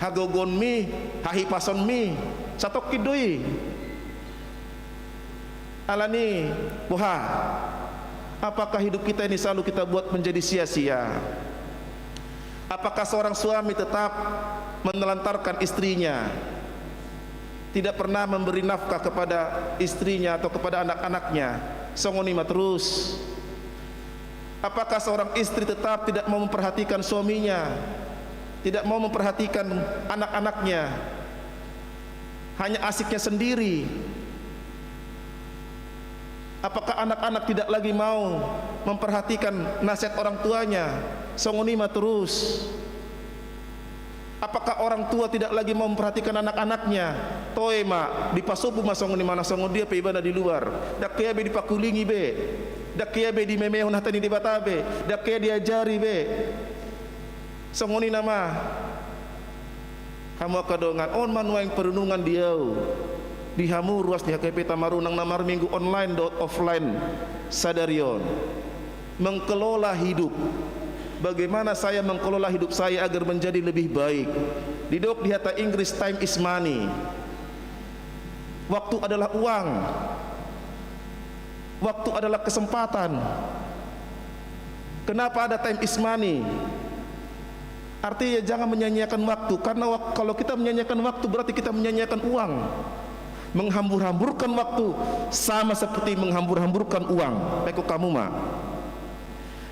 hagogoonmi, hahipasonmi, satongkin do i. Alani, boha? Apakah hidup kita ini selalu kita buat menjadi sia-sia? Apakah seorang suami tetap menelantarkan istrinya, tidak pernah memberi nafkah kepada istrinya atau kepada anak-anaknya? Songon i ma terus. Apakah seorang istri tetap tidak mau memperhatikan suaminya, tidak mau memperhatikan anak-anaknya, hanya asiknya sendiri? Apakah anak-anak tidak lagi mau memperhatikan nasihat orang tuanya? Songon i ma terus. Apakah orang tua tidak lagi mau memperhatikan anak-anaknya? Toe ma, dipasombu ma songon i, manang songon dia pe ibana di luar. Ndang hea be dipakulingi be, ndang hea be dimemehon hata ni Debata be, ndang hea diajari be. Songon i nama. Hamu angka dongan, on ma nuaeng parunungan di ahu, di hamu ruas ni H K P Tamaru nang na marminggu online dohot offline sadari on. Mengelola hidup. Bagaimana saya mengelola hidup saya agar menjadi lebih baik? Didok di hata Inggris, time is money. Waktu adalah uang. Waktu adalah kesempatan. Kenapa ada time is money? Artinya, jangan menyia-nyiakan waktu, karena wak-, kalau kita menyia-nyiakan waktu, berarti kita menyia-nyiakan uang. Menghambur-hamburkan waktu sama seperti menghambur-hamburkan uang. Pekko hamu ma.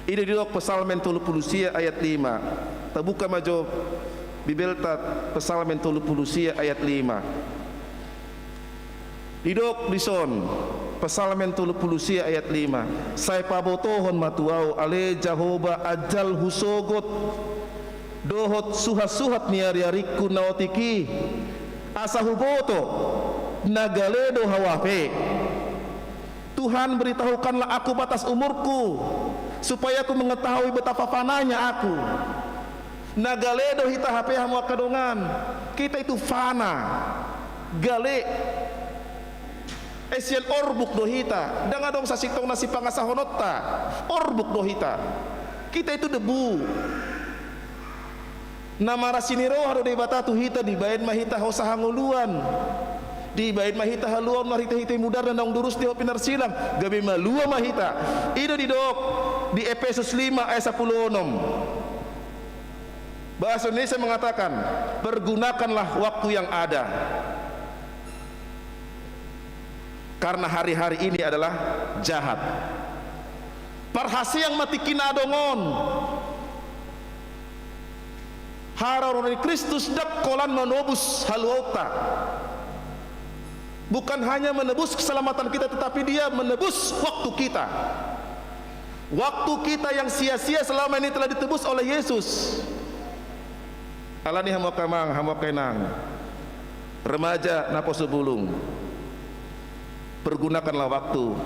I do didok Psalmen tolu pulu sia ayat lima. Tabuka ma jo Bibelta, Psalmen tolu pulu sia ayat lima. Didok dison, Psalmen tolu pulu sia ayat lima: Sai pabotohon ma tu ahu, ale Jahowa, ajal husogot dohot suhat-suhat ni ari-aringku na otik i, asa huboto na gale do ahu hape. Tuhan, beritahukanlah aku batas umurku, supaya aku mengetahui betapa fananya aku. Na gale do hita hape, hamu angka dongan. Kita itu fana, gale. Ai sian orbuk do hita, ndang adong sasintongna sipangasahononta. Orbuk do hita. Kita itu debu. Na marasi ni roha do Debata tu hita, dibaen ma hita hosa hangoluan. Dibaen ma hita haluaon marhite-hite mudarna naung durus dohot pinarsilang, gabe malua ma hita. I do didok di Epesus lima ayat sampulu onom. Bahasa Indonesia mengatakan, "Pergunakanlah waktu yang ada, karena hari-hari ini adalah jahat." Parhaseang ma tingki na adong on. Haroro ni Kristus ndang holan manobus haluaonta. Bukan hanya menebus keselamatan kita, tetapi Dia menebus waktu kita. Waktu kita yang sia-sia selama ini telah ditebus oleh Yesus. Alani, hamu angka amang, hamu angka inang, remaja, naposo bulung, pergunakanlah waktu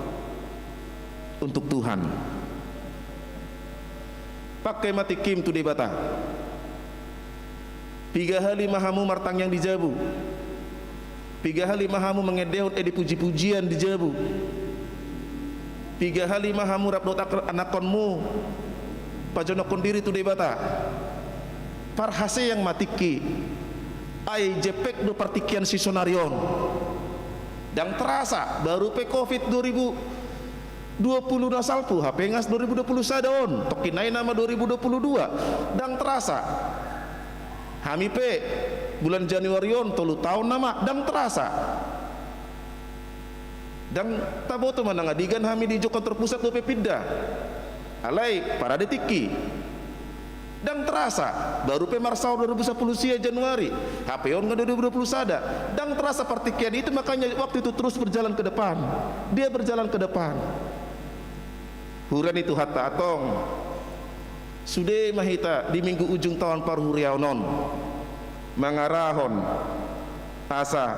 untuk Tuhan. Pangke ma tingkim tu Debata. Piga hali ma hamu martangiang di jabu? Piga hali ma hamu mangendehon ende puji-pujian di jabu? Piga hali ma hamu rap dohot ak-, anakhonmu pajonokhon diri tu Debata? Parhaseang ma tingki. Ai jempek do partingkian sisonari on. Ndang terasa, baru pe covid dua ribu dua puluh na salpu, hape ngas dua ribu dua puluh sada on, tongkin nai nama dua ribu dua puluh dua. Ndang terasa. Hami pe bulan Januari on tolu taon nama, ndang terasa. Ndang taboto manang andigan hami di jolo kantor pusat dope pinda. Alai parade tingki. Ndang terasa, baru pe marsaor dua ribu sapuluh sia Januari, hape on nga dua ribu dua puluh sada. Ndang terasa partingkian itu, makanya waktu itu terus berjalan ke depan. Dia berjalan ke depan. Huria ni Tuhanta, antong sude ma hita di minggu ujung taon parhuriaon on mangarahon asa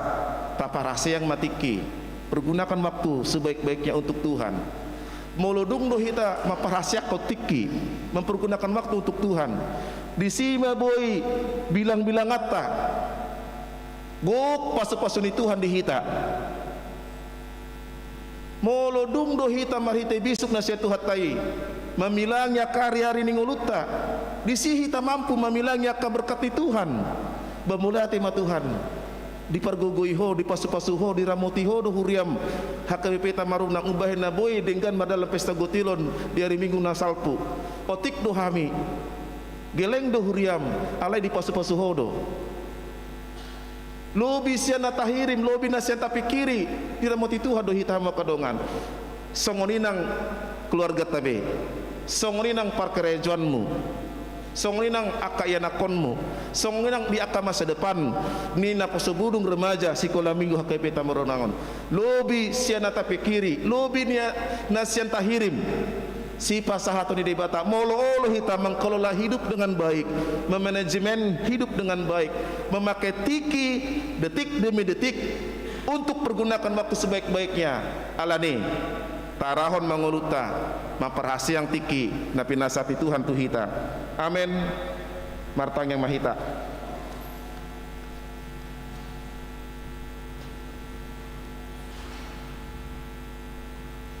taparhaseang ma tingki, pergunakan waktu sebaik-baiknya untuk Tuhan. Molo dung do hita mamparhaseangkon tingki, mempergunakan waktu untuk Tuhan, disi ma boi bilang-bilanganta, gok pasu-pasu ni Tuhan di hita. Molo dung do hita marhite bisuk na sian Tuhanta i mamilangi angka ari-ari ni ngolunta, disi hita mampu mamilangi angka berkat ni Tuhan. Ba mauliate ma Tuhan, dipargogoi Ho, dipasu-pasu Ho, diramoti Ho do huriam H K B P Tamarunang, umbahen na boi denggan mardalan pesta gotilon di ari Minggu na salpu. Otik do hami, geleng do huriam, alai dipasu-pasu Ho do. Lobi sian na tahirim, lobi na sian tapingkiri, diramoti Tuhan do hita hamu angka dongan. Songon i nang keluarganta be, songon i nang parkarejoanmu, songon i nang angka ianakhonmu, songon i nang di angka masa depan ni naposobulung, remaja, sikola minggu, H K B P Tamarunang on. Lobi sian na tapingkiri, lobi ni na sian tahirim. Sipasahaton ni Debata, molo olo hita mengelola hidup dengan baik, memanajemen hidup dengan baik, memakai tingki detik demi detik untuk pergunakan waktu sebaik-baiknya. Alani, taarahon ma ngolunta mamparhaseang tingki na pinasahat ni Tuhan tu hita. Amen. Martangiang ma hita.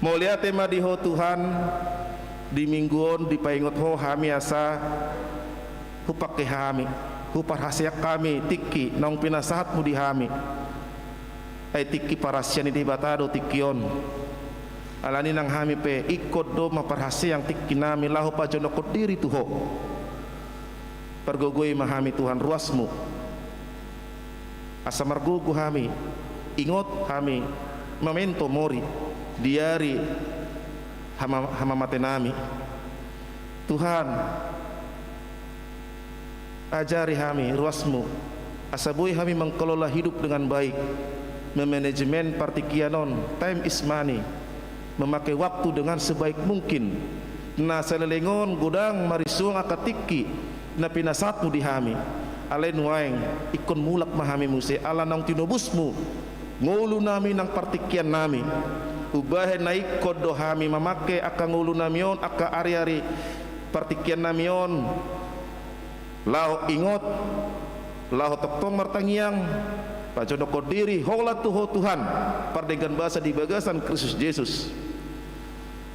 Mauliate ma di Ho Tuhan, di minggu on dipaingot Ho hami asa hupangke hami, huparhaseang hami tingki naung pinasahatmu di hami. Ai tingki parasian ni Debata do tingki on. Alani nang hami pe ingkon do mamparhaseang tingkinami laho pajonokhon diri tu Ho. Pargogoi ma hami Tuhan ruasmu, asa margogo hami, ingot hami, memento mori di ari hama-, hamamatenami. Tuhan, ajari hami ruasmu, asa boi hami mengkelola hidup dengan baik, memanajemen partingkian on, time is money, memakai waktu dengan sebaik mungkin. Na saleleng on godang marisuang angka tingki na pinasahatmu di hami. Alai nuaeng ingkon mulak ma hami muse, ala naung tinobusmu ngolunami nang partingkiannami. Umbahen na ingkon do hami mamangke angka ngolunami on, angka ari-ari partingkiannami on, laho ingot, laho tongtong martangiang, pajonokhon diri holan tu Ho Tuhan, pardenggan basa di bagasan Kristus Jesus.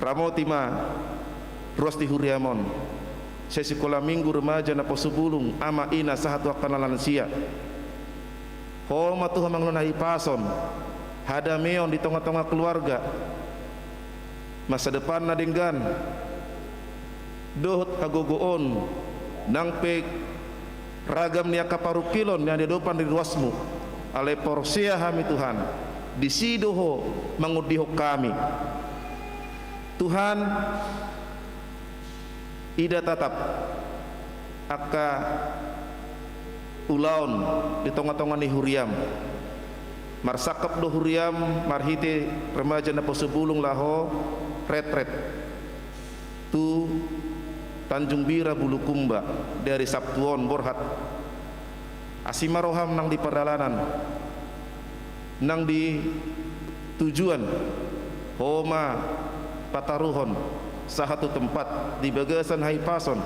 Ramoti ma ruas ni huriam on, sai sikola minggu, remaja, naposobulung, ama, ina, sahat tu angka na lansia. Ho ma Tuhan mangalehon hahipason, hadameon di tonga-tonga keluarga, masa depan na denggan, dohot hagogoon nang pe ragam ni angka parungkilon na di adopan ni ruasmu. Alai porsea hami Tuhan, disi do Ho mangondihon hami. Tuhan, ida tatap angka ulaon di tonga-tonga ni huriam. Marsangkap do huriam marhite remaja naposobulung laho retret tu Tanjung Bira Bulukumba di ari Sabtu on borhat. Asi ma roham nang di pardalanan, nang di tujuan, Ho ma pataruhon sahat tu tempat di bagasan hahipason,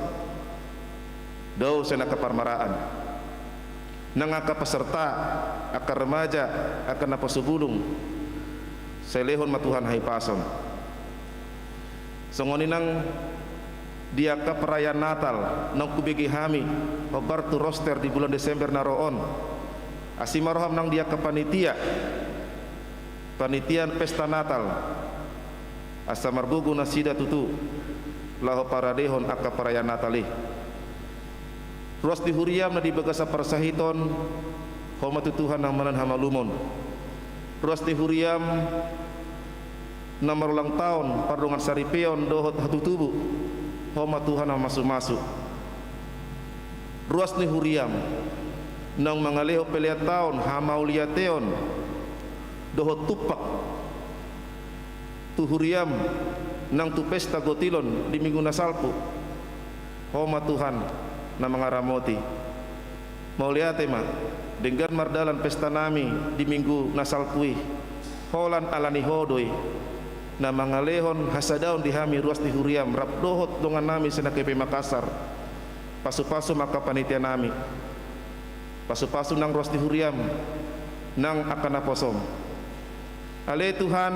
dao sian angka parmaraan. Nang angka peserta, angka remaja, angka naposobulung, sai lehon ma Tuhan hahipason. Songon i nang di angka perayaan Natal naung hubege hami hombar tu roster di bulan Desember na ro on. Asi ma roham nang di angka panitia, panitia pesta Natal, asa margogo nasida tutu laho paradehon angka perayaan Natal i. Ruas ni huriam na di bagasan parsahiton, Ho ma tutu Tuhan na manang hamalumon. Ruas ni huriam na marulang taon, pardongan saripeon dohot hatutubu, Ho ma Tuhan na mamasu-masu. ruas ni huriam, naung mangalehon peleantaon, hamauliateon dohot tumpak tu huriam nang tu pesta gotilon di Minggu na salpu. Ho ma Tuhan na mangaramoti. Mauliate ma, denggan mardalan pestanami di Minggu na salpu i. Holan ala ni Ho do i na mangalehon hasadaon di hami ruas ni huriam rap dohot dongannami Sinangkape Makassar. Pasupasu ma angka panitianami. Pasupasu nang ruas ni huriam, nang angka naposom. Ale Tuhan,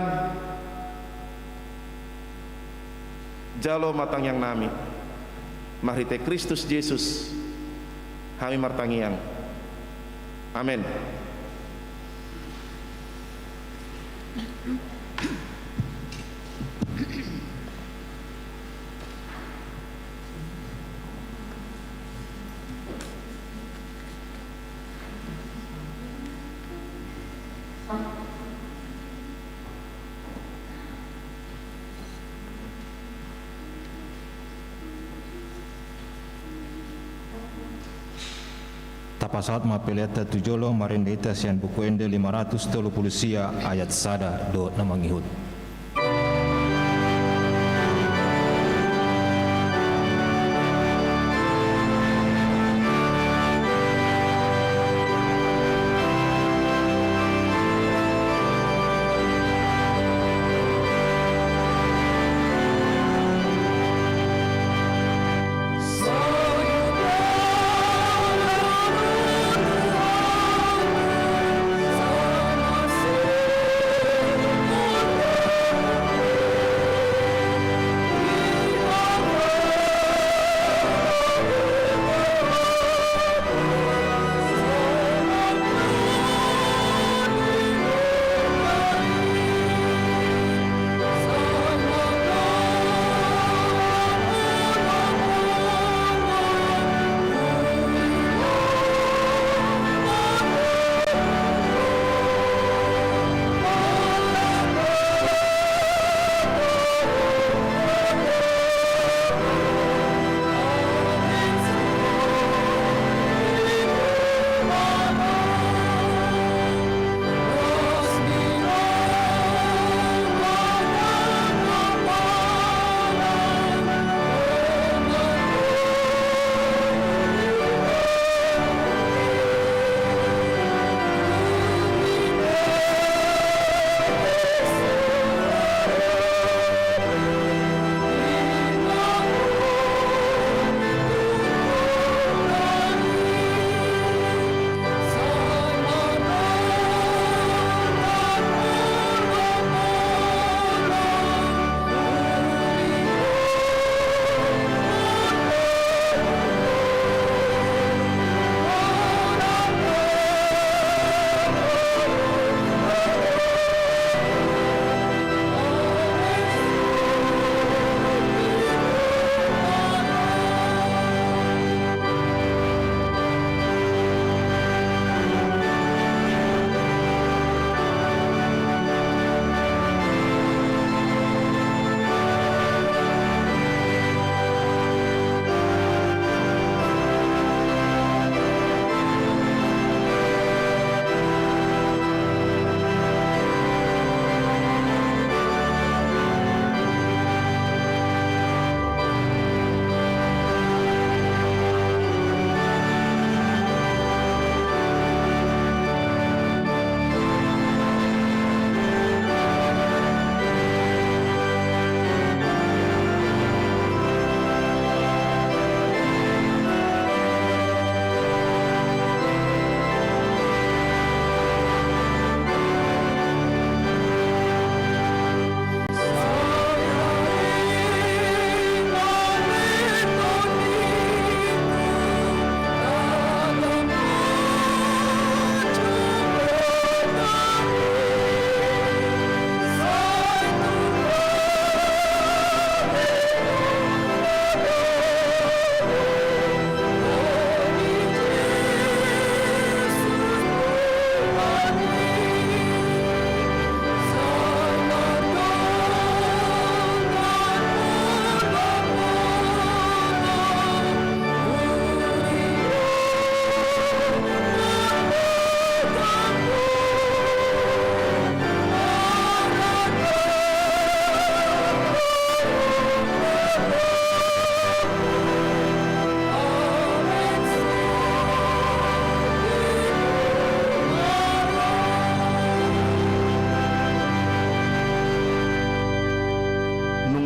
jalo ma tangiangnami. Marhite Kristus Jesus hami martangiang. Amen. Tapasahat ma peleanta tu jolo, marende hita sian Buku Ende lima ratus tolu pulu sia ayat sada dohot na mangihut.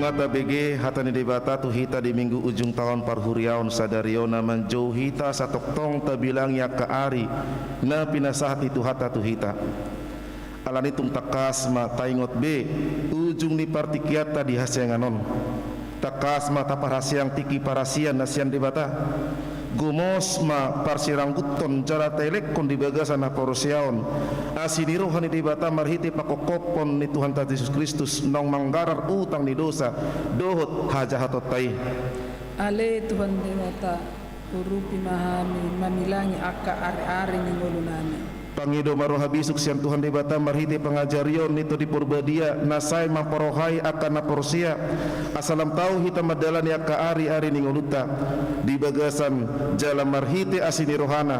Tabege hata ni Debata tu hita di Minggu ujung taon parhuriaon sadari on na manjou hita satongtong tabilangi angka ari na pinasahat ni Tuhanta tu hita. Alani tung tangkas ma taingot be ujung ni partingkianta di hasiangan on. Tangkas ma taparhaseang tingki parasian na sian Debata. Gomos ma parsirangguthon jala taelekhon di bagasan haporseaon asi ni roha ni Debata marhite pangkophopon ni Tuhanta Jesus Kristus naung manggarar utang ni dosa dohot hajahatonta i. Ale Tuhan Debata, urupi ma hami mamilangi angka ari-ari ni ngolunami. Pangido ma roha bisuk sian Tuhan Debata marhite pangajarion ni Tondi Porbadia na sai mamparrohai angka na porsea, asa lam tau hita mandalani angka ari-ari ni ngolunta di bagasan jala marhite asi ni rohana,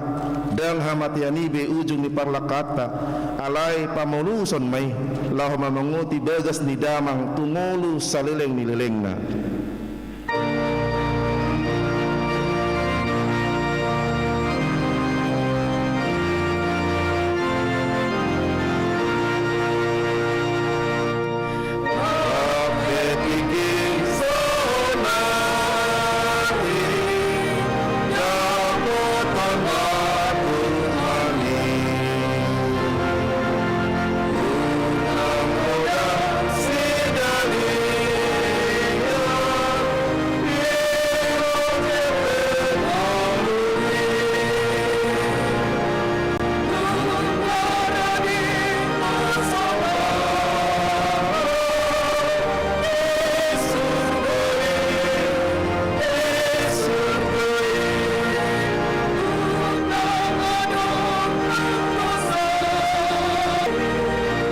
ndang hamatean i be ujung ni parlangkanta, alai pamoluson ma i, laho mamangoti bagas ni damang tu ngolu saleleng ni lelengna.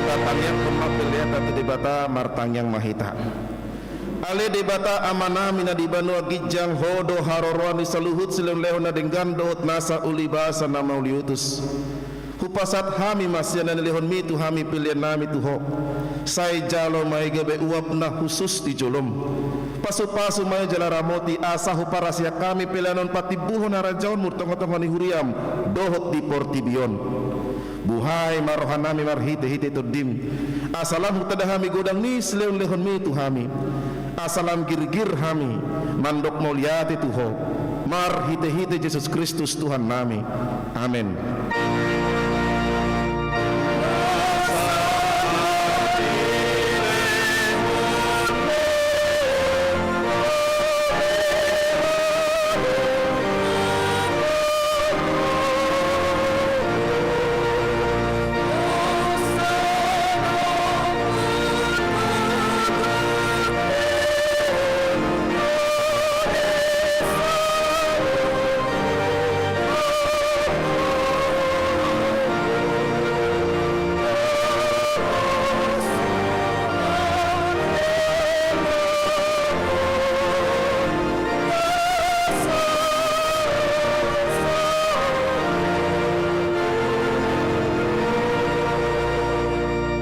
Tatangianghon ma peleanta tu Debata, martangiang ma hita. Ale Debata Amanami na di banua ginjang, Ho do haroroan ni saluhut silehonlehon na denggan dohot nasa ulibasa na mauliutus. Hupasahat hami ma sian na nilehonmi tu hami peleannami tu Ho. Sai jalo ma i gabe uap na hushus di jolom. Pasupasu ma i jala ramoti asa huparhaseang hami pelean on patimbuhon harajaonmu di tongatonga ni huriam dohot di portibi on. Buhai ma rohanami marhitehite Tondim, asa lam hutanda hami godang ni silehonlehonmi tu hami, asa lam girgir hami mandok mauliate tu Ho, marhitehite Jesus Kristus Tuhannami. Amen.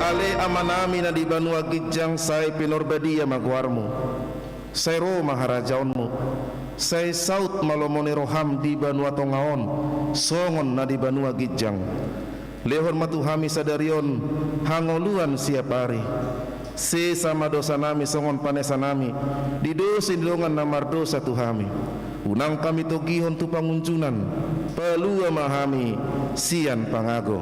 Ale Amanami na di banua ginjang, sai pinarbadia ma goarmu. Sai ro ma harajaonmu. Sai saut ma lomo ni roham di banua tonga on, songon na di banua ginjang. Lehon ma tu hami sadari on hangoluan siapari. Sesa ma dosanami songon panesanami di dosa ni dongan na mardosa tu hami. Unang hami togihon tu pangunjunan, palua ma hami sian pangago.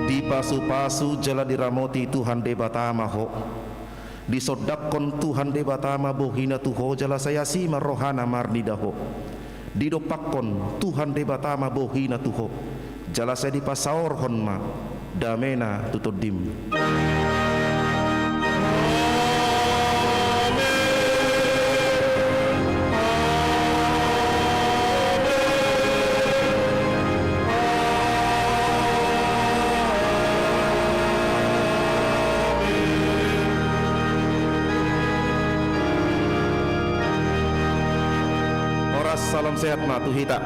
Dipasupasu jala diramoti Tuhan Debata ma ho. Disondangkon Tuhan Debata ma bohina tu ho jala sai asi ma rohana marnida ho. Didompakkon Tuhan Debata ma bohina tu ho, jala sai dipasaorhon ma damena tu tondim. Horas, salam sehat ma tu hita.